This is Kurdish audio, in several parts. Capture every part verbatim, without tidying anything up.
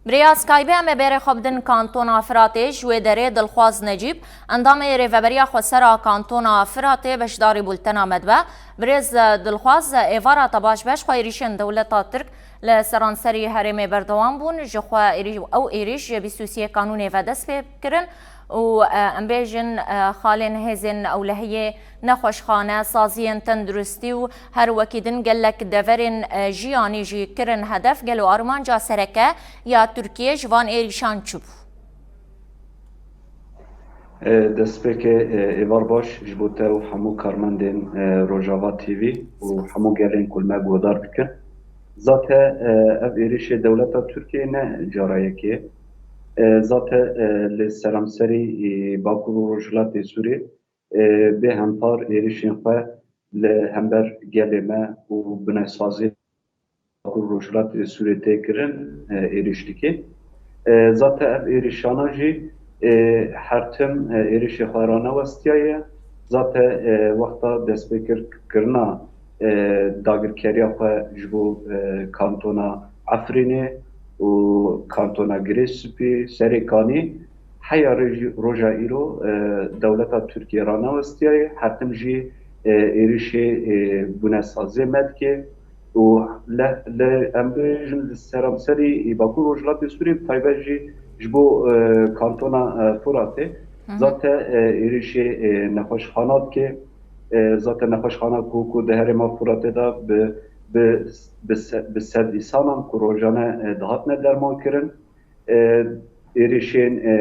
Birêz Kaybê, em ê bêrê xwe bidin kantona Firatê, ji wê derê Dilxwaz Necîb, endamê Rêveberiya Xwesera Kantona Firatê beşdarî bultena me dibe. Birêz, e, Dilxwaz, e, êvara te baş be, ji xwe êrîşên dewleta Tirk li seranserî herêmê berdewam bûn. Ji xwe êrî-, ew êrîş ji bîst û sê Kanûnê ve dest pê kirin û, e, em bêjin, e, xalên hêzên ewlehiyê, nexweşxane, saziyên tenduristî û her wekî din gelek deverên, e, jiyanî jî kirin hedef. Gelo armanca sereke ya Tirkiyê ji van êrîşan çi bû? E, destpêkê, e, êvar baş ji bo te û hemû karmendên, e, Rojava T V û hemû gelên ku li me guhdar dikin. Zate, e, ev êrîşê dewleta Tirkiyê ne cara yekê. E, zate, e, li seramserî, e, Bakur û Rojhilatê Sûrê, e, bê hempar êrîşên xwe li hember gelê me û binesazî Bakur Rojhilatê Sûrê tê kirin, e, êrîş dike. E, zate ev êrîşana jî, e, her tim, e, êrîşê xwe ranewestiyaye. Zate, e, wexta destpêkir kirina, e, dagirkeriya xwe ji bo, e, kantona Efrînê û kantona Girê Spî, Serê Kanî, heya rê jî roja îro, e, dewleta Tirkiyê ranewestiyaye, her tim jî, e, êrîşê, e, bûnesazê me dike û le, le, em bêjin li seramserî Bakur Rojhilatê Sûrê, bi taybet jî ji bo, e, kantona, e, Furatê, Hı hı. zate, e, êrîşê, e, nexweşxana dike. E, zate nexweşxana ku, ku di herêma Furatê de bi, bi, bi se-, bi sed îsanan ku rojane, e, dihatine derman kirin. E, êrîşên, e,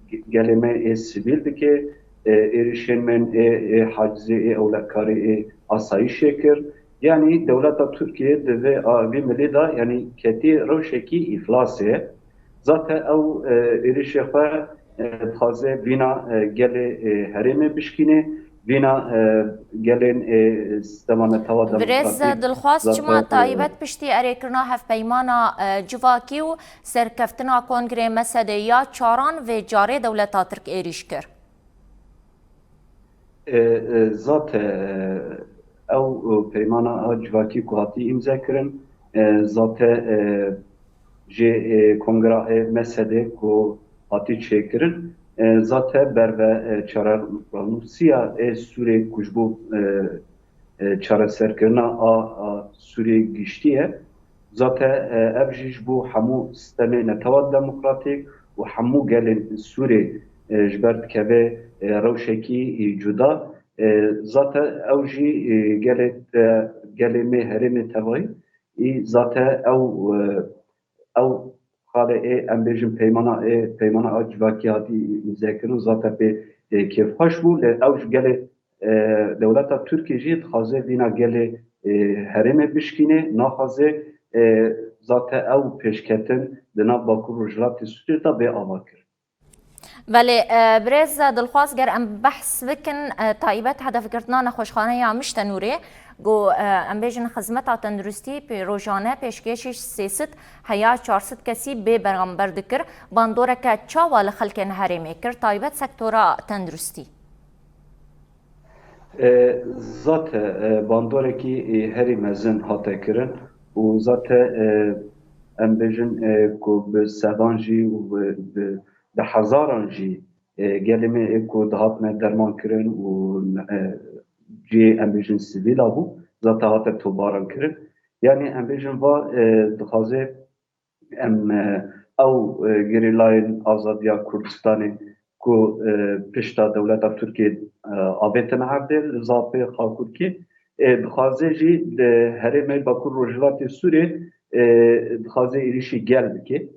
ge-, gelê me ê sivîl dike, e, êrîşên me ê, ê hacizê, ê ewlekarê, ê asayîşê kir. Yanî dewleta Tirkiyê di vê a-, vî milê de, yanî ketî rewşekî îflasê. Zate ew, e, êrîşê xwe, e, dixwaze vîna, e, gelê, e, herêmê bişkîne, vîna, e, gelên, e, sistema netewa Birêz demokratîk Dilxwaz, zate, çima e, taybet piştî erêkirina hevpeymana, e, civakî û serkeftina Kongrê Mesedê ya çaran vê carê dewleta Tirk êrîş kir? E, e, zate, e, ew, e, peymana a civakî ku hatî îmze kirin, e, zate, e, ji, e, Kongra, e, Mesedê ku hatî çêkirin, e, zate berve, e, çarenûsiya ê Sûrê ku ji bo, e, e, çareserkirina a, a Sûrê giştî ye. Zate, e, ev jî ji bo hemû sistemê netewa demokratîk û hemû gelên Sûrê, e, ji ber dikeve, e, rewşekî, e, cuda. E, zate ew jî, e, gelê te, gelê me herêmê tevayî, î zate ew, e, ew xalê ê, em bêjin peymana ê, peymana a civakî hatî îmzekirin, zate pê, e, kêfxweş bû, lê ew ji gelê, e, dewleta Tirkiyê jî dixwaze vîna gelê, e, herêmê bişkîne, naxwaze, e, zate ew pêşketin di nav Bakur Rojhilatê Sûriyê de bê avakirin. Belê, e, birêz Dilxwaz, ger em behs bikin, e, taybet hedefgirtina nexweşxaneya Miştenûrê, ku, e, em bêjin xizmeta tenduristî pê rojane pêşkêşî sê sed heya çar sed kesî bê beramber dikir, bandoreke çawa li xelkên herêmê kir, taybet sektora tenduristî? E, zate, e, bandorekî, e, herî mezin hate kirin û zate, e, em bêjin, e, ku bi sedan jî û bi, bi, bi hezaran jî, e, gelê me ê ku dihatine derman kirin û, e, cihê em bêjin sivîla bû, zate hate tobaran kirin. Yanî em bêjin va, e, dixwaze em, e, ew, e, gerîlayên azadiya Kurdistanê ku, e, pişta dewleta Tirkiyê, e, avêtin erdê li Zapê Xakurkê, e, dixwaze jî di herêmê Bakur Rojhilatê Sûrê, e, dixwaze êrîşî gel bike.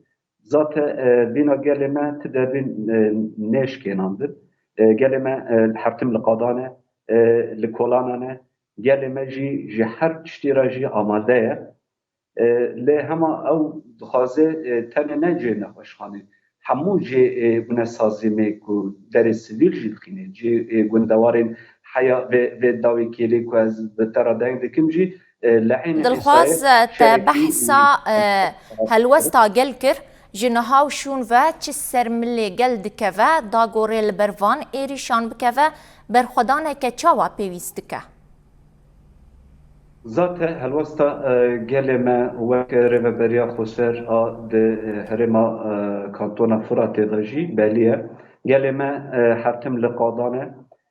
Zate, e, vîna gelê me ti dervîn, e, nêşkênandin. E, gelê me, e, her tim li qadan e, e, li kolanan e. Gelê me jî ji her tiştî re jî amade ye. E, lê hema ew dixwaze, e, tenê ne cihê nexweşxanê, hemû cihê, e, bûnesazî me ku derê sivîl jî dixîne, cihê, e, gundewarên heya vê, vê dawî kêlê ku ez bi te re deng dikim jî, e, li eynî Dilxwaz, îsayê e, te şerekî behsa, e, helwesta gel kir, ji niha û şûn ve çi ser milê gel dikeve, dagorê li ber van êrîşan bikeve, berxwedaneke çawa pêwîst dike? Zate helwesta e, gelê me wek Rêveberiya Xweser a di e, herêma e, Kantona Firatê de jî belî ye. Gelê me e, her tim li qadan e.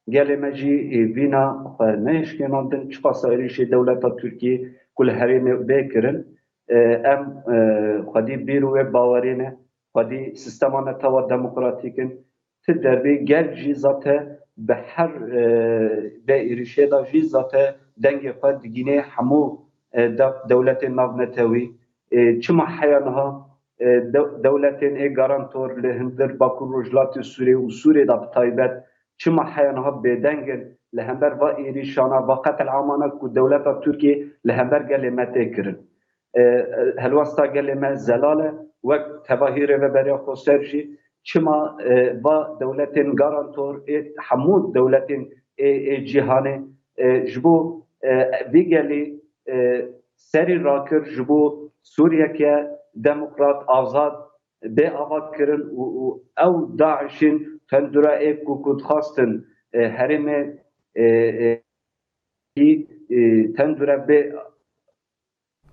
Gelê me jî e, vîna xwe neyêşkênandin. Çiqasa êrîşê dewleta Tirkiyê ku li herêmê bê kirin, e, em e, xwedî bîr û wê bawerê ne. Xwedî sistema netewa demokratîk in. Ti derbê gel jî zate bi her e, vê êrîşê de jî zate dengê xwe digînê hemû e, de- dewletên navnetewî. E, çima heya niha e, de- dewletên ê garantor li hundir Bakur Rojhilatê Sûrê û Sûrê de bi taybet çima heya niha bêdeng in li hember va êrîşana, va qetelamana ku dewleta Tirkiyê li hember gelê me tê kirin? E, helwesta gelê me zelal e, wek tevahî Rêveberiya Xweser jî çima e, va dewletên garantor ê hemû dewletên ê, ê cîhanê e, ji bo e, vî gelî e, serî rakir ji bo Sûriyeke demokrat, azad bê ava kirin û, û ew DAIŞ'in tendure ê ku, ku dixwastin e, herêmê e, e, e, tendure bê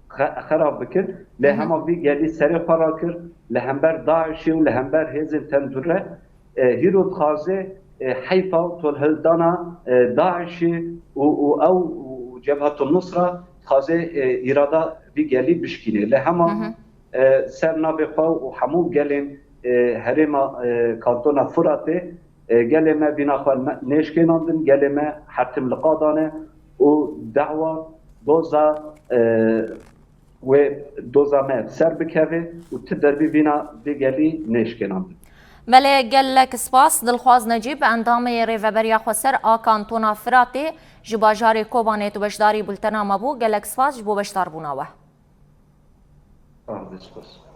xe- xerab bikin. Lê Hı hı. hema vî gelî serê xwe rakir li hember DAIŞ'ê û li hember hêzên tendure e, hîro dixwaze e, heyfa tolhildana e, DAIŞ'ê û, û ew û Cebhetul Nusra dixwaze e, îrada vî gelî bişkîne. Lê hema Hı hı. e, ser navê xwe û hemû gelên e, herêma e, Kantona Firatê e, gelê me vîna xwe me- nêşkênandin, gelê me her tim li qadan e û dawa doza e, wê doza me ser bikeve û ti derbî vîna vê gelî nêşkênandin. Belê, gelek spas Dilxwaz Necîb, endamê Rêveberiya Xweser a Kantona Firatê, ji bajarê Kobanê tu beşdarî bultena me bû. Gelek spas ji bo beşdarbûna we. Spas.